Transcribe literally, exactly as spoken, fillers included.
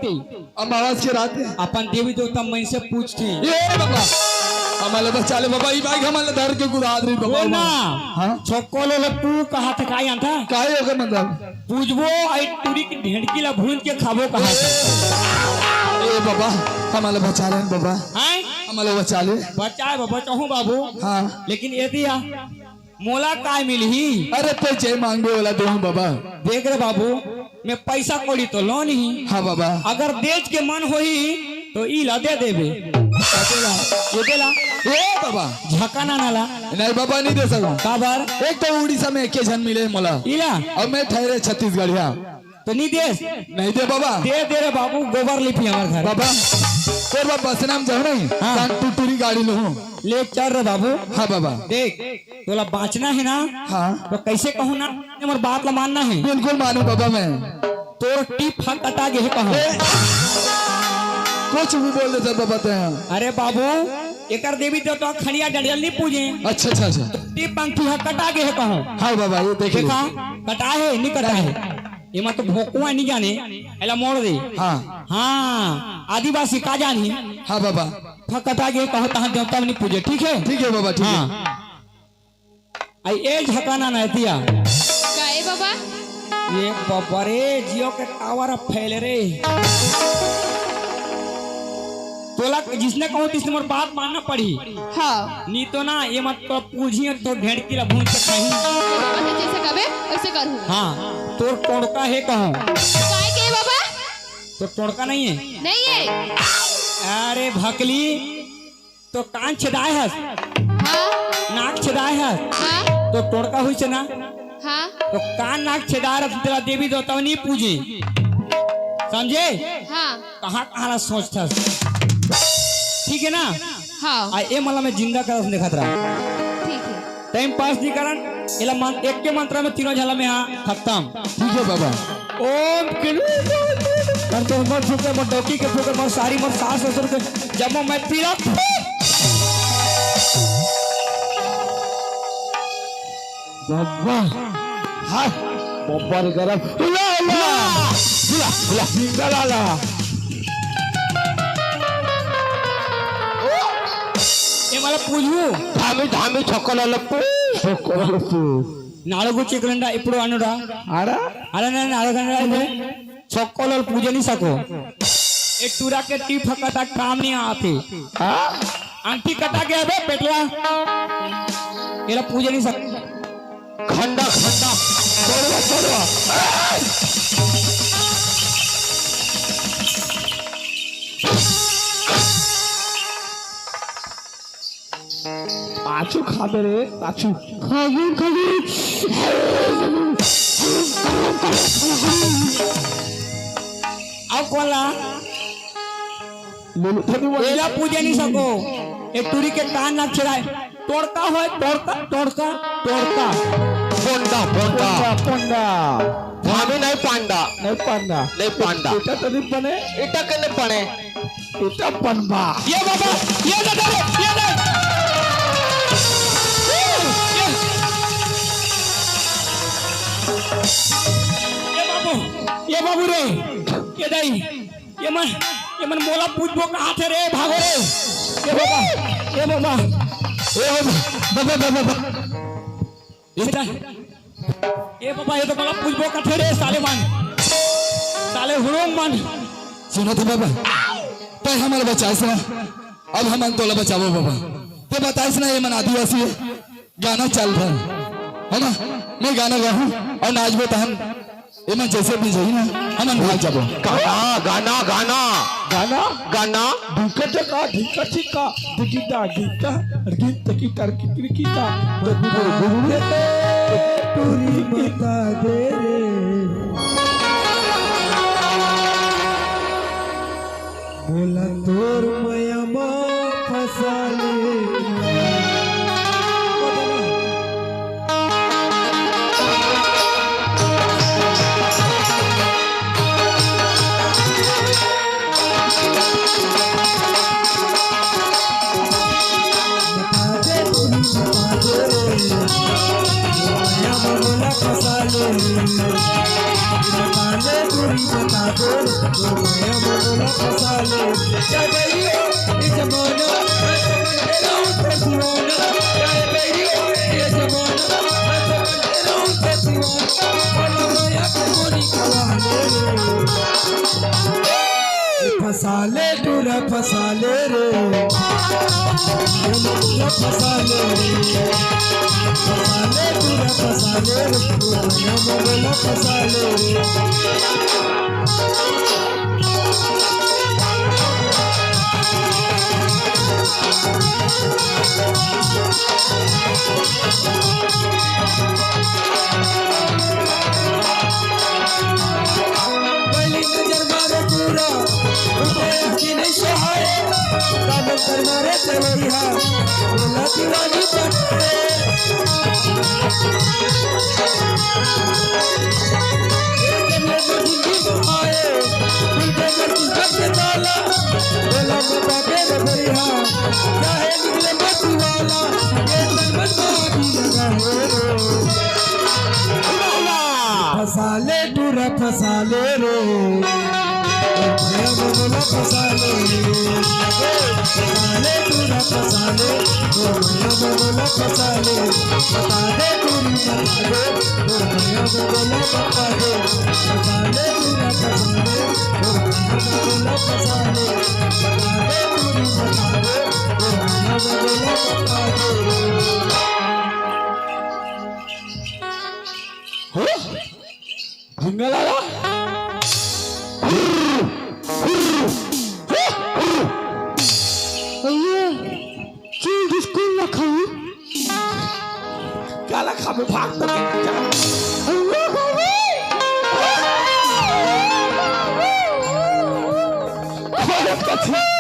के, अमावस के रात में अपन देवी देवता मन से पूछथे। ए बाबा, हमला बचा ले बाबा, ई बाइक हमला धर के गुदात रही बाबा। ओ ना, हाँ? छोको लोल पू कहा थे, का जानता? का हे ओकर मतलब? पूजबो, आई टूरी के ढेंडकी ला भूंज के खाबो कहा थे। ए बाबा, हमला बचा ले बाबा। हैं? हमला बचा ले। बचाए बाबा, चाहूँ बाबू। हाँ। लेकिन ए दिया, मोला काय मिलही? अरे, ते जे मांगबे ओला देहूं बाबा। देख रे बाबू, मैं पैसा कौड़ी तो लो नहीं। हाँ बाबा। अगर देच के मन होही तो ई ला दे देबे। ये दे ला। ए बाबा। झकाना ना ला। नहीं बाबा, नहीं दे सकूं। काबर? एक तो उड़ीसा में एक झन मिले मोला। इला। और मैं ठहरे छत्तीसगढ़िया। तो नहीं दे। नहीं दे बाबा। दे दे रे बाबू, गोबर लिपी हमार घर। बाबा, तोर बाप बसना में जाओ नहीं, हाँ। तान टुटुरी गाड़ी लो। ले चल रे बाबू। हाँ बाबा। देख, तोला बांचना हे ना, हाँ। तो कैसे कहूँ ना, मोर बात ला मानना हे। बिल्कुल मानूं बाबा मैं। तोर टीप ह कटा गे हे कहूँ। ए, कुछ भी बोल देते बाबा ते हैं। अरे बाबू, एकर देवी देवता खड़िया डंडियल नहीं पूजे। अच्छा, अच्छा, अच्छा। टीप पंखी ह कटा गे हे कहूँ। हाँ बाबा, ये देख ले। देखा, कटा हे, नहीं कटा हे। एमा तो भोकुआ नहीं जाने, एला मोड़ दे। हाँ। हाँ, आदिवासी का जानी। हाँ बाबा। फकटा गे कहो तहाँ देवता नहीं पूजे, ठीक है? ठीक है बाबा, ठीक है। हाँ। आई ए झकाना ना एतिया। का ए बाबा? ये बाबा रे, जियो के टावर अब फैले रे। तोला जिसने कहूँ तिसने मोर बात मानना पड़ी। हाँ। नी तो ना, ये मत तो पूछिए तो ढेंडकी ला भूंज के खाही। बाबा, तो जैसे कहबे, वैसे करहूँ। हाँ, तोर टोड़का हे कहूँ। काय के बाबा? तो टोड़का नहीं है? नहीं है। अरे भकली, तो कान छेदाए हस, हाँ। नाक छेदाए हस, हाँ। तो टोड़का हुई से ना। हाँ। तो कान नाक छेदाए रह तेला देवी देवता नहीं पूजे, समझे? हाँ। कहाँ कहाँ ला सोचथस, ठीक है ना? हाँ। आ ए मला मैं जिंदा करस देखत रहा। ठीक है। टाइम पास नहीं करन, एला मन, एक के मंत्र में तीनों झला में हाँ खत्म। ठीक है बाबा। ओम किरी कर तो मत फूके, मत डौकी के फूके, मत सारी, मत सास ससुर के जब मैं पीला। बाबा। हाँ। बाबा रे गरम। ला, ला। बुला, बुला। जिंदा ला, ला। ए मला पूछू। धामी, धामी छोकला लप्पू। छोकला लप्पू। नाड़गु चिकरंडा इपड़ो अनुडा। आड़ा? अरे ना, नाड़गंडा इपड़ो। छोको लोल पूजे नहीं सको। ए टूरा के टीप ह कटा काम नहीं आते। हाँ? अंगठी कटा गया बे पेटला। एला पूजे नहीं सको। खंडा, खंडा। छोड़वा, छोड़वा। पाछू खाबे रे, पाछू। खाबे, खाबे। अब कोला? लोलू थोड़ी बोल। एला पूजे नहीं सको। ए टूरी के कान ना छेड़ाए। टोड़का होय, टोड़का, टोड़का, टोड़का। पोंडा, पोंडा। पोंडा, पोंडा। धामी नहीं पांडा। नहीं पांडा। नहीं पांडा। बेटा तो नहीं बने। बेटा के नहीं बने। टूटा पनबा। ये बाबा, ये दादा रे, ये दादा। ये, ये बाबू, ये बाबू रे, ये दाई, ये मन, ये मन मोला पूछबो कहाँ थे रे, भागो रे। ये बाबा, ये बाबा, ये बाबा, बाबा, बाबा, बाबा। इधर। ए बाबा, ये तो बड़ा पूछबो कथे रे, साले मन। साले हुड़ोंग मन। सुनो तो बाबा, तै हमला बचाइस ना, अब हमन तोला बचाबो बाबा। तै बताइस ना, ये मन आदिवासी हे, गाना चल रहा है ना? मैं गाना गाहूँ और नाचबो तहन एमन जैसे भी जही ना, हमन भाग जाबो। गाना, गाना, गाना। गाना? गाना। ढिंका चका, ढिंका चिका, दिगिदा गिद्दा, गिद्दा की तरकी तरकी ता। टूरी बता दे रे। मोला तोर मया मा फसा ले। फंसा ले, क्या गई हो ये जमाना, मैं तो बन के रहूं तो दीवाना, क्या गई हो ये जमाना, मैं तो बन के रहूं तो दीवाना, बोलो भैया के गोली खवा ले। फंसा ले टूरा फंसा ले रे, फंसा ले रे, फंसा ले टूरा फंसा ले रे, फंसा ले रे। पहली नजर मारे पूरा, उठे अखी नहीं सहाय। काजल कर मारे चलोरिया, बोला दीवानी पटरे। ये जब ये तो जिंदगी में आए, दिल के अंदर किस्मत के ताला, बोला बता के रे भैया, चाहे निकले मत वाला, ये तन मन में आग लगा है। फंसा ले टूरा फंसा ले रे, भैया बोला फंसा ले, फंसा ले टूरा फंसा ले, ओ भैया बोला फंसा ले, बता दे टूरी बता दे, ओ भैया बोला बता दे, फंसा ले टूरा फंसा ले, ओ भैया बोला फंसा ले, बता दे टूरी बता दे, ओ भैया बोला बता दे। हो? भंगा लाला? भैया, चल बिस्कुट ला खाऊं। काला खाबे, भाग तो। भैया, खाबे। खोलत कथी?